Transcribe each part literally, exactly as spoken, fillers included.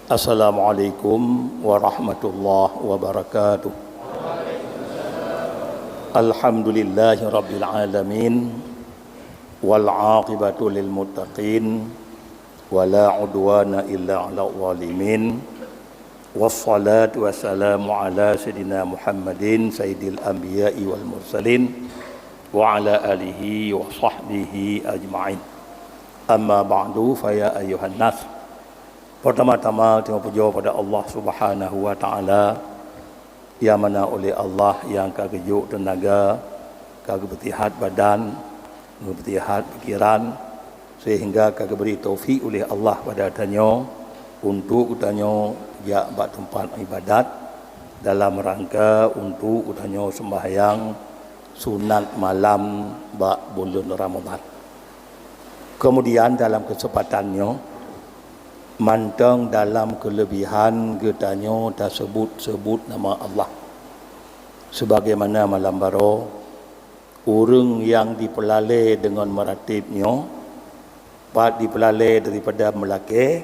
Assalamualaikum warahmatullahi wabarakatuh. Alhamdulillahirabbil alamin. Wal aqibatu lil muttaqin. Wa la udwana illa 'alal zalimin. Wassalatu wassalamu ala sayyidina Muhammadin sayyidil anbiya'i wal mursalin wa ala alihi wa sahbihi ajma'in. Amma ba'du, fa ya ayyuhan nas. Pertama-tama, teurimong pujoe pada Allah Subhanahu wa Ta'ala, nyang mana oleh Allah nyang ka geujok teunaga, ka geupeutihat badan, geupeutihat pikiran, sehingga ka geubri taufik oleh Allah pada tanyoe untuk tanyoe jak bak teumpat ibadat dalam rangka untuk tanyoe seumbahyang sunat malam bak buleuen Ramadhan. Kemudian dalam kesempatan nyoe, mantong dalam keulebihan geutanyoe taseubut-seubut nama Allah. Sebagaimana malam baroe, ureuëng nyang jipeulalé deungon meuratéb nyoe, pat jipeulalé daripada meulakée,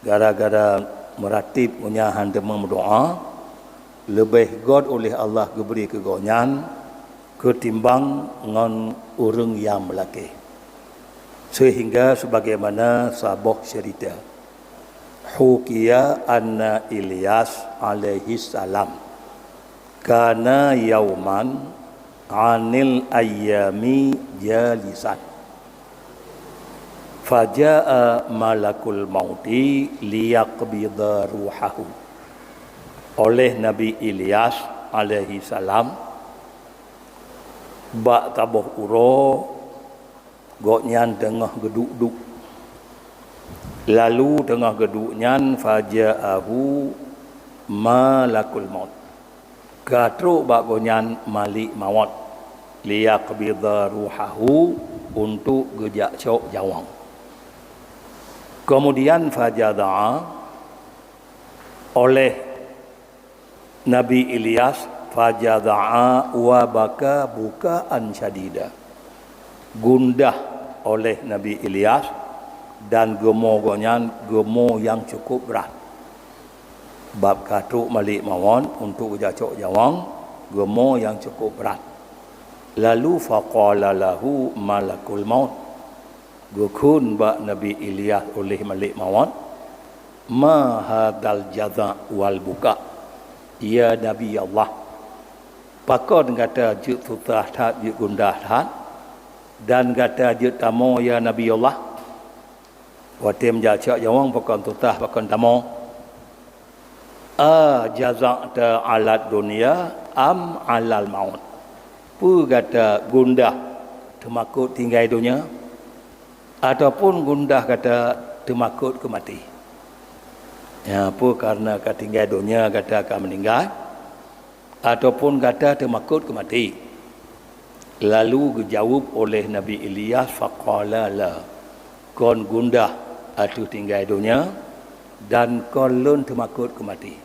gara-gara meuratéb gobnyan hana teumeudoá, leubeh göt oleh Allah geubri keu gobnyan keutimbang ngon ureuëng nyang meulakée. Seuhingga sebagaimana saboh ceurita, hukiya anna Ilyas alaihissalam kana yauman anil ayyami jalisan, faja'a malakul mauti liyaqbida ruhahu. Oleh Nabi Ilyas alaihissalam, bak saboh uroe gobnyan teungoh geuduek-duek. Lalu teungoh geuduek nyan, faja'ahu malakul maut. Ka trok bak gobnyan malik mawöt, liyaqbida ruhahu, untuk geujak cok nyawöng. Kemudian fajada'a, oleh Nabi Ilyas, fajada'a wa baka bukaan syadida. Gundah oleh Nabi Ilyas dan geumo gobnyan geumo nyang cukup brat. Bak ka trok malik mawöt untuk geujak cok nyawöng, geumo nyang cukup brat. Lalu faqala lahu malakul maut. Geukheun bak Nabi Ilyas oleh malik mawöt, "Ma hadzal jaza' wal buka', ya Nabi Allah? Pakon gata jeuet susah that, jeuet gundah that, dan gata jeuet tamö, ya Nabi Allah?" Watée meujak cok nyawöng pakon susah, pakon tamö. "A jaza'ta 'alad dunya am 'alal maut?" Peue gata gundah teumakot tinggai donya, ataupun gundah gata teumakot keu maté? Ya, peue kareuna ka tinggai donya gata ka meuninggai, ataupun gata teumakot keu maté? Lalu geujaweueb oleh Nabi Ilyas, faqala la, "Kon gundah ateueh tinggai donya, dan kon lôn teumakot keu maté.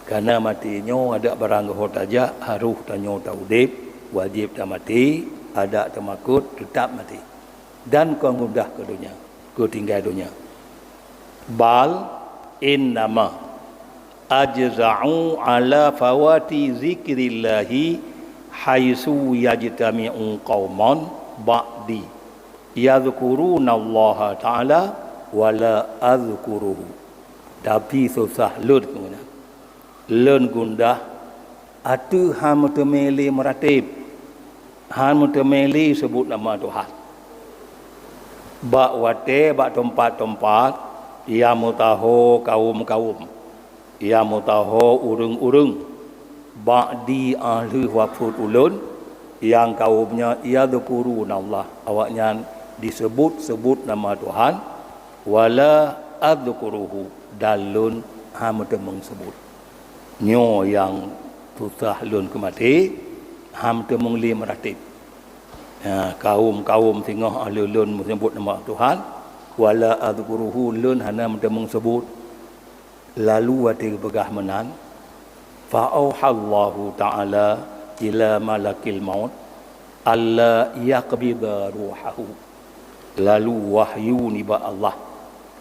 Kareuna maté nyoe adak barang geuhôi tajak, harôh tanyoe taudeb, wajéb tamaté, adak teumakot teutab maté. Dan kon gundah keu donya, keu tinggai donya. Bal innama ajza'u 'ala fawati zikrillahi haitsu yajtami'u qauman ba'di yadzkurunallaha ta'ala wa la adzkuruhu." Tapi susah lôn keu meunan. Lôn gundah ateueh han meuteumé lé meuratéb, han meuteumé lé seubut nama Tuhan. Bak watée bak teumpat-teumpat, ya meutaho kawöm-kawöm, ya meutaho ureuëng-ureuëng, ba'di, 'oh lheueh wafeuet ulôn, nyang kawöm nyan yadzkurunallah, awaknyan jiseubut-seubut nama Tuhan, wa la adzkuruhu, dan lôn han meuteumeung seubut. Nyoe nyang susah lôn keu maté, han meuteumeung lé meuratéb. Ha, kawöm-kawöm singoh 'oh lheueh lôn meuseubut nama Tuhan, wa la adzkuruhu, lôn hana meuteumeung seubut. Lalu watée geupeugah meunan, fa auhallahu ta'ala ila malakil maut alla yaqbida ruhahu. Lalu wahyu nibak Allah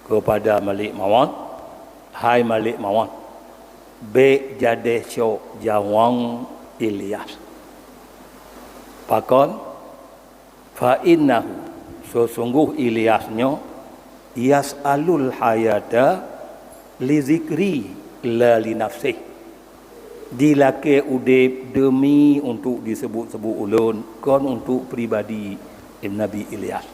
keupada malik mawöt "Hai Malék Mawöt, bék jadéh syok jawöng Ilyas. Pakon? Fa innahu, seuseunggoh Ilyas nyoe, yas'alul hayata li dzikri la li nafsih. Jilakée udeb deumi untuk diseubut-seubut ulôn, kon untuk pribadi Nabi Ilyas."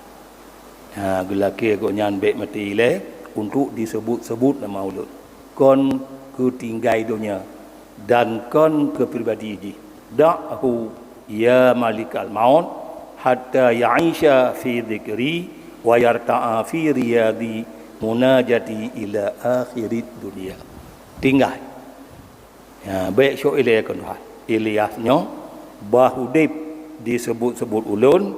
Ha, geulakée gobnyan bék maté ilée untuk diseubut-seubut nama ulôn, kon keu tinggai donya dan kon keu pribadi jih. "Da'hu ya malikal maut hatta ya'isha fi dzikri wa yarta'a fi riyadi munajati ila akhirid dunya." Tinggai. Ya, bék syok ilée keu Tuhan. Ilyas nyoe bah udeb diseubut-seubut ulôn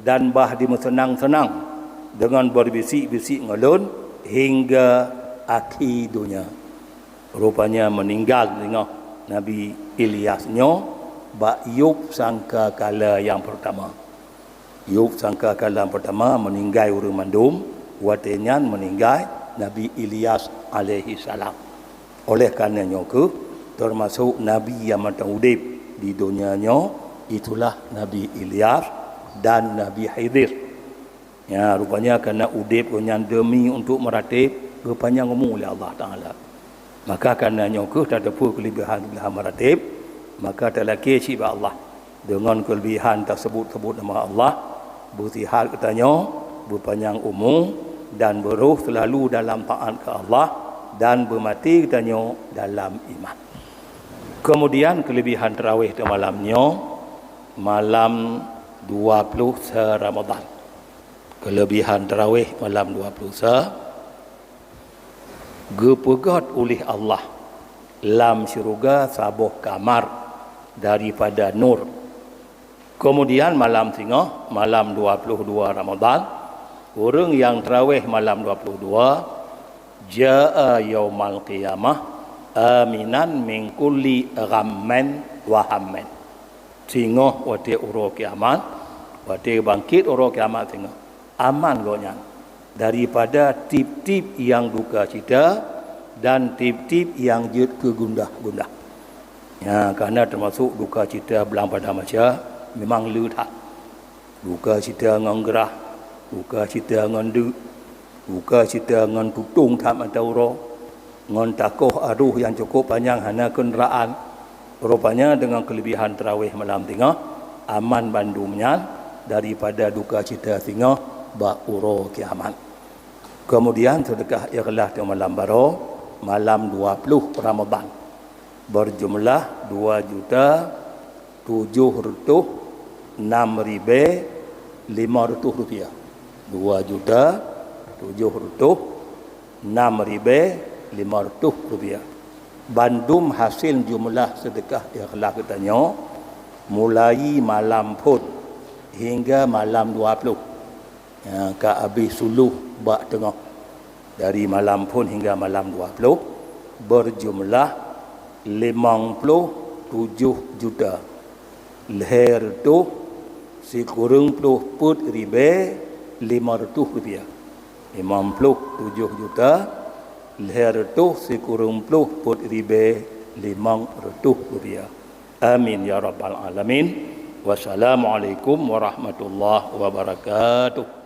dan bah dimeuseunang-seunang deungon beubisik-bisik ngon lôn hingga akhé donya. Rupanya meuninggai singoh Nabi Ilyas nyoe bak yub sangka kala nyang peurtama. Yub sangka kala peurtama meuninggai ureuëng mandum, watée nyan meuninggai Nabi Ilyas alaihissalam. Oleh karena nyoe kheueh, teumasok nabi nyang mantong udeb di donya nyoe, itulah Nabi Ilyas dan Nabi Khidir. Ya, rupanya karena udeb gobnyan deumi untuk meuratéb, geupanyang umu lé Allah Taala. Maka karena nyoe kheueh tateupeue keulebihan-keulebihan meuratéb, maka talakée cit bak Allah. Deungon keulebihan taseubut-seubut nama Allah, beusihat geutanyoe, beupanyang umu, dan beuroh seulalu dalam taát keu Allah, dan beumaté geutanyoe dalam iman. Keumudian keulebihan tarawih teuh malam nyoe, malam dua ploh sa Ramadhan. Keulebihan tarawih malam dua ploh sa, geupeugét uléh Allah lam syeuruga saboh kamar daripada nur. Keumudian malam singoh, malam dua ploh dua Ramadhan, ureuëng nyang tarawih malam dua ploh dua, jaa yaumal qiyamah aminan min kulli ghammin wa hammin. Singoh watée uroe kiamat, watée bangkét uroe kiamat singoh, aman gobnyan daripada tieb-tieb nyang duka cita dan tieb-tieb nyang jeuet keu gundah-gundah. Nyan kana teumasok duka cita blang pada masa memang le that. Duka cita ngon grah, duka cita ngon deuk, duka cita ngon tutong that mata uroe, ngon takoh adoh nyang cukup panyang hana keundaraan. Rupanya deungon keulebihan tarawih malam singoh, aman bandum nyan daripada duka cita singoh bak uroe kiamat. Keumudian seudeukah ikhlas di malam baroe, malam dua ploh Ramadhan, beujumlah dua juta tujoh reutôh nam ribée lima reutôh rupiah. Dua juta tujoh reutôh nam ribée lima reutôh rupiah. Bandum hasé jumlah seudeukah ikhlas geutanyoe mulai malam phon hingga malam dua ploh, nyang ka abéh suluh bak teungoh. Dari malam phon hingga malam dua ploh, beujumlah limong ploh tujoh juta lhée reutôh sikureueng ploh peuet ribée limong reutôh rupiah. Limong ploh tujoh juta lhée reutôh sikureueng ploh peuet ribée limong reutôh rupiah. Amin ya rabbal alamin. Wassalamualaikum warahmatullahi wabarakatuh.